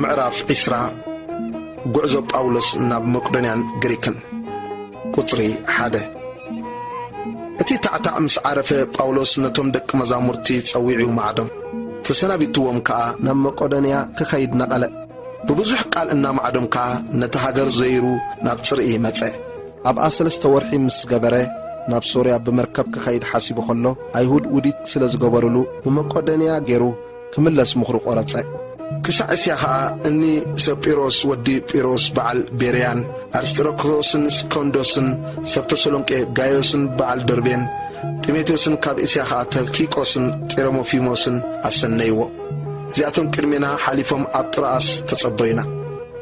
ምዕራፍ ዕስራ። ጉዕዞ ጳውሎስ ናብ መቄዶንያን ግሪክን። ቁጽሪ ሓደ። እቲ ታዕታዕ ምስ ዓረፈ፣ ጳውሎስ ነቶም ደቂ መዛሙርቲ ጸዊዑ ማዕዶም ተሰናቢትዎም ከኣ ናብ መቄዶንያ ክኸይድ ነቐለ። ብብዙሕ ቃል እናማዕዶም ከኣ ነቲ ሃገር ዘይሩ ናብ ጽርኢ መጸ። ኣብኣ ሰለስተ ወርሒ ምስ ገበረ፣ ናብ ሶርያ ብመርከብ ክኸይድ ሓሲቡ ከሎ፣ ኣይሁድ ውዲት ስለ ዝገበሩሉ፣ ብመቄዶንያ ገይሩ ክምለስ ምኽሩ ቆረጸ። ክሳዕ እስያ ኸኣ እኒ ሰጲሮስ ወዲ ጲሮስ በዓል ቤርያን፣ ኣርስጥሮኮስን እስኮንዶስን ሰብ ተሰሎንቄ፣ ጋዮስን በዓል ደርቤን፣ ጢሞቴዎስን ካብ እስያ ኸኣ ተኪቆስን ጢሮሞፊሞስን ኣሰነይዎ። እዚኣቶም ቅድሜና ሓሊፎም ኣብ ጥሮኣስ ተጸበዩና።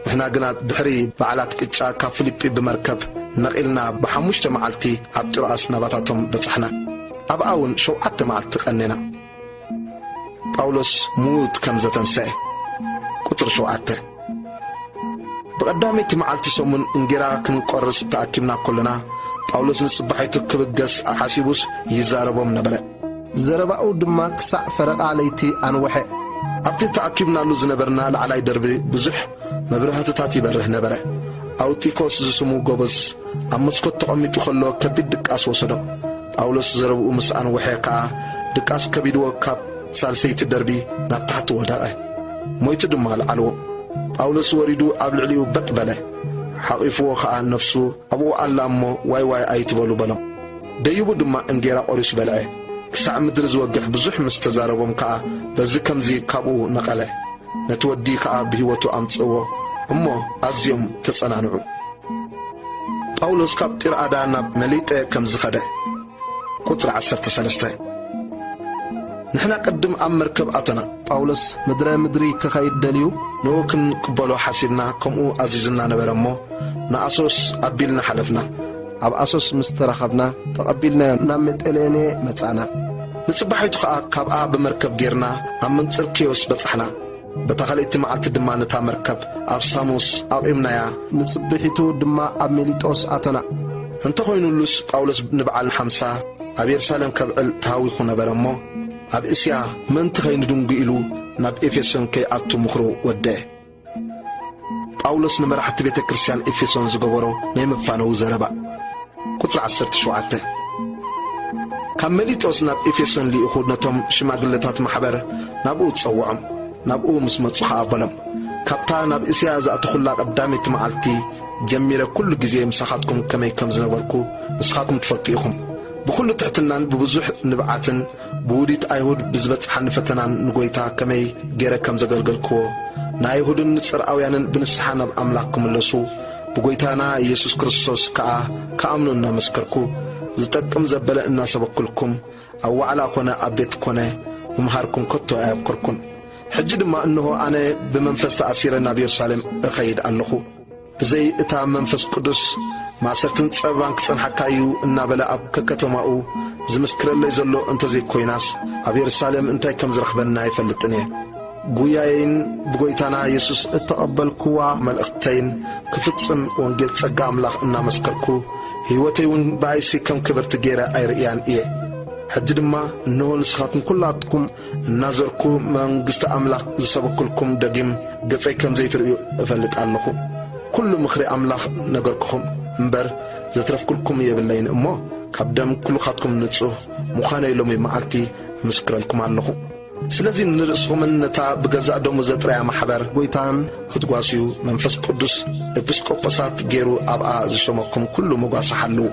ንሕና ግና ድሕሪ በዓላት ቅጫ ካብ ፊልጲ ብመርከብ ነቒልና ብሓሙሽተ መዓልቲ ኣብ ጥሮኣስ ናባታቶም በጻሕና። ኣብኣ እውን ሸውዓተ መዓልቲ ቀኔና። ጳውሎስ ምዉት ከም ዘተንስአ። ቁጽሪ ሸውዓተ። ብቐዳመይቲ መዓልቲ ሰሙን እንጌራ ክንቆርስ ተኣኪብና ከሎና፣ ጳውሎስ ንጽባሒቱ ክብገስ ሓሲቡስ ይዛረቦም ነበረ። ዘረባኡ ድማ ክሳዕ ፈረቓ ለይቲ ኣንውሐ። ኣብቲ ተኣኪብናሉ ዝነበርና ላዕላይ ደርቢ ብዙሕ መብራህትታት ይበርህ ነበረ። ኣውጢኮስ ዝስሙ ጎበዝ ኣብ መስኮት ተቐሚጡ ከሎ ከቢድ ድቃስ ወሰዶ። ጳውሎስ ዘረብኡ ምስ ኣንውሐ ከኣ ድቃስ ከቢድዎ ካብ ሳልሰይቲ ደርቢ ናብ ታሕቲ ወደቐ። ሞይቱ ድማ ኣልዓልዎ። ጳውሎስ ወሪዱ ኣብ ልዕሊኡ በጥ በለ። ሓቒፍዎ ኸኣ ነፍሱ ኣብኡ ኣላ እሞ ዋይ ዋይ ኣይትበሉ በሎም። ደይቡ ድማ እንጌራ ቖሪሱ በልዐ። ክሳዕ ምድሪ ዝወግሕ ብዙሕ ምስ ተዛረቦም ከኣ በዚ ከምዚ ካብኡ ነቐለ። ነቲ ወዲ ከኣ ብህይወቱ ኣምጽእዎ እሞ ኣዝዮም ተጸናንዑ። ጳውሎስ ካብ ጢርኣዳ ናብ መሊጠ ከም ዝኸደ። ቁጽሪ ዓሰርተ ሰለስተ። ንሕና ቅድም ኣብ መርከብ ኣተና። ጳውሎስ ምድረ ምድሪ ክኸይድ ደልዩ፣ ንኡ ክንቅበሎ ሓሲብና፣ ከምኡ ኣዚዙና ነበረ እሞ፣ ንኣሶስ ኣቢልና ሓለፍና። ኣብ ኣሶስ ምስ ተራኸብና፣ ተቐቢልናዮ ናብ ሚጢሌኔ መጻእና። ንጽባሒቱ ኸኣ ካብኣ ብመርከብ ጌርና ኣብ ምንጽርክዮስ በጻሕና። በታ ኻልኣይቲ መዓልቲ ድማ ነታ መርከብ ኣብ ሳሞስ ኣቑምናያ። ንጽብሒቱ ድማ ኣብ ሚሊጦስ ኣተና። እንተኾይኑሉስ ጳውሎስ ንበዓል ሓምሳ ኣብ የሩሳሌም ከብዕል ተሃዊኹ ነበረ እሞ፣ ኣብ እስያ ምእንቲ ኸይንድንጉ ኢሉ ናብ ኤፌሶን ከይኣቱ ምኽሩ ወደአ። ጳውሎስ ንመራሕቲ ቤተ ክርስቲያን ኤፌሶን ዝገበሮ ናይ መፋነዊ ዘረባ። ቁጽሪ ዓሰርተ ሸውዓተ። ካብ መሊጦስ ናብ ኤፌሶን ልኢኹ ነቶም ሽማግለታት ማሕበር ናብኡ ጸውዖም። ናብኡ ምስ መጹ ኸኣ በሎም፣ ካብታ ናብ እስያ ዝኣተኹላ ቀዳመይቲ መዓልቲ ጀሚረ ኩሉ ግዜ ምሳኻትኩም ከመይ ከም ዝነበርኩ ንስኻትኩም ትፈልጡ ኢኹም። ብኹሉ ትሕትናን ብብዙሕ ንብዓትን ብውዲት ኣይሁድ ብዝበጽሓኒ ፈተናን ንጐይታ ከመይ ገይረ ከም ዘገልገልክዎ፣ ንኣይሁድን ንጽርኣውያንን ብንስሓ ናብ ኣምላኽ ክምለሱ፣ ብጐይታና ኢየሱስ ክርስቶስ ከኣ ክኣምኑ እናመስከርኩ፣ ዝጠቅም ዘበለ እናሰበክልኩም፣ ኣብ ዋዕላ ኰነ ኣብ ቤት ኰነ ምምሃርኩም ከቶ ኣየብከርኩን። ሕጂ ድማ እንሆ ኣነ ብመንፈስ ተኣሲረ ናብ የሩሳሌም እኸይድ ኣለኹ። ብዘይ እታ መንፈስ ቅዱስ ማእሰርትን ጸበባን ክጸንሓካ እዩ እናበለ ኣብ ከከተማኡ ዝምስክረለይ ዘሎ እንተዘይኮይናስ፣ ኣብ የሩሳሌም እንታይ ከም ዝረኽበኒ ኣይፈልጥን እየ። ጉያየይን ብጐይታና የሱስ እተቐበልክዋ መልእኽተይን ክፍጽም ወንጌል ጸጋ ኣምላኽ እናመስከርኩ፣ ህይወተይ እውን ብኣይሲ ከም ክብርቲ ገይረ ኣይርእያን እየ። ሕጂ ድማ እንሆ ንስኻትኩም ኩላትኩም እናዘርኩ መንግስቲ ኣምላኽ ዝሰበክልኩም ደጊም ገጸይ ከም ዘይትርእዩ እፈልጥ ኣለኹ። ኩሉ ምኽሪ ኣምላኽ ነገርኩኹም እምበር፣ ዘትረፍኩልኩም የብለይን እሞ፣ ካብ ደም ኩልኻትኩም ንጹህ ምዃነይ ሎሚ መዓልቲ እምስክረልኩም ኣለኹ። ስለዚ ንርእስኹምን ነታ ብገዛእ ደሙ ዘጥረያ ማሕበር ጐይታን ክትጓስዩ፣ መንፈስ ቅዱስ ኤጲስቆጶሳት ገይሩ ኣብኣ ዝሸመኩም ኩሉ መጓሰ ሓልዉ።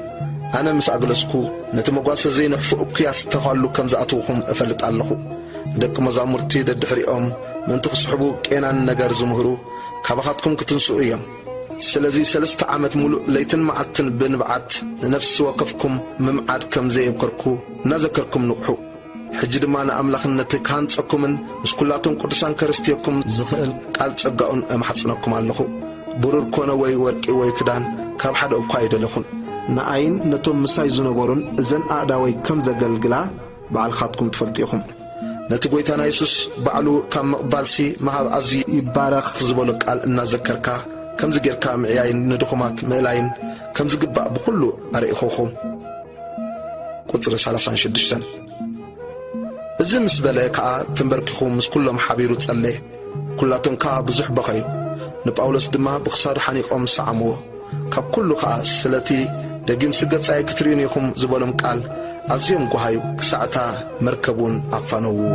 ኣነ ምስ ኣግለስኩ፣ ነቲ መጓሰ ዘይንሕፉ እኩያት ተዃሉ ከም ዝኣትውኹም እፈልጥ ኣለኹ። ንደቂ መዛሙርቲ ደድሕሪኦም ምእንቲ ክስሕቡ ቄናን ነገር ዝምህሩ ካባኻትኩም ክትንስኡ እዮም። ስለዚ ሰለስተ ዓመት ሙሉእ ለይትን መዓልትን ብንብዓት ንነፍሲ ወከፍኩም ምምዓድ ከም ዘየብከርኩ እናዘከርኩም ንቕሑ። ሕጂ ድማ ንኣምላኽን ነቲ ክሃንጸኩምን ምስ ኩላቶም ቅዱሳን ከርስትየኩም ዝኽእል ቃል ጸጋኡን እማሕጽነኩም ኣለኹ። ብሩር ኮነ ወይ ወርቂ ወይ ክዳን ካብ ሓደ እኳ ኣይደለኹን። ንኣይን ነቶም ምሳይ ዝነበሩን እዘን ኣእዳወይ ከም ዘገልግላ ባዕልኻትኩም ትፈልጡ ኢኹም። ነቲ ጐይታና የሱስ ባዕሉ ካብ ምቕባልሲ ምሃብ ኣዝዩ ይባረኽ ዝበሎ ቃል እናዘከርካ፣ ከምዚ ጌርካ ምዕያይን ንድኹማት ምእላይን ከም ዝግባእ ብኹሉ ኣርኢኹኹም። ቁጽሪ ሰላሳን ሽዱሽተን። እዚ ምስ በለ ከኣ ተንበርኪኹ ምስ ኩሎም ሓቢሩ ጸለየ። ኩላቶም ከኣ ብዙሕ በኸዩ። ንጳውሎስ ድማ ብኽሳዱ ሓኒቆም ሰዓምዎ። ካብ ኩሉ ከኣ ስለቲ ደጊምሲ ገጻይ ክትርእዩኒ ኢኹም ዝበሎም ቃል ኣዝዮም ጓሃዩ፣ ክሳዕታ መርከብ እውን ኣፋነውዎ።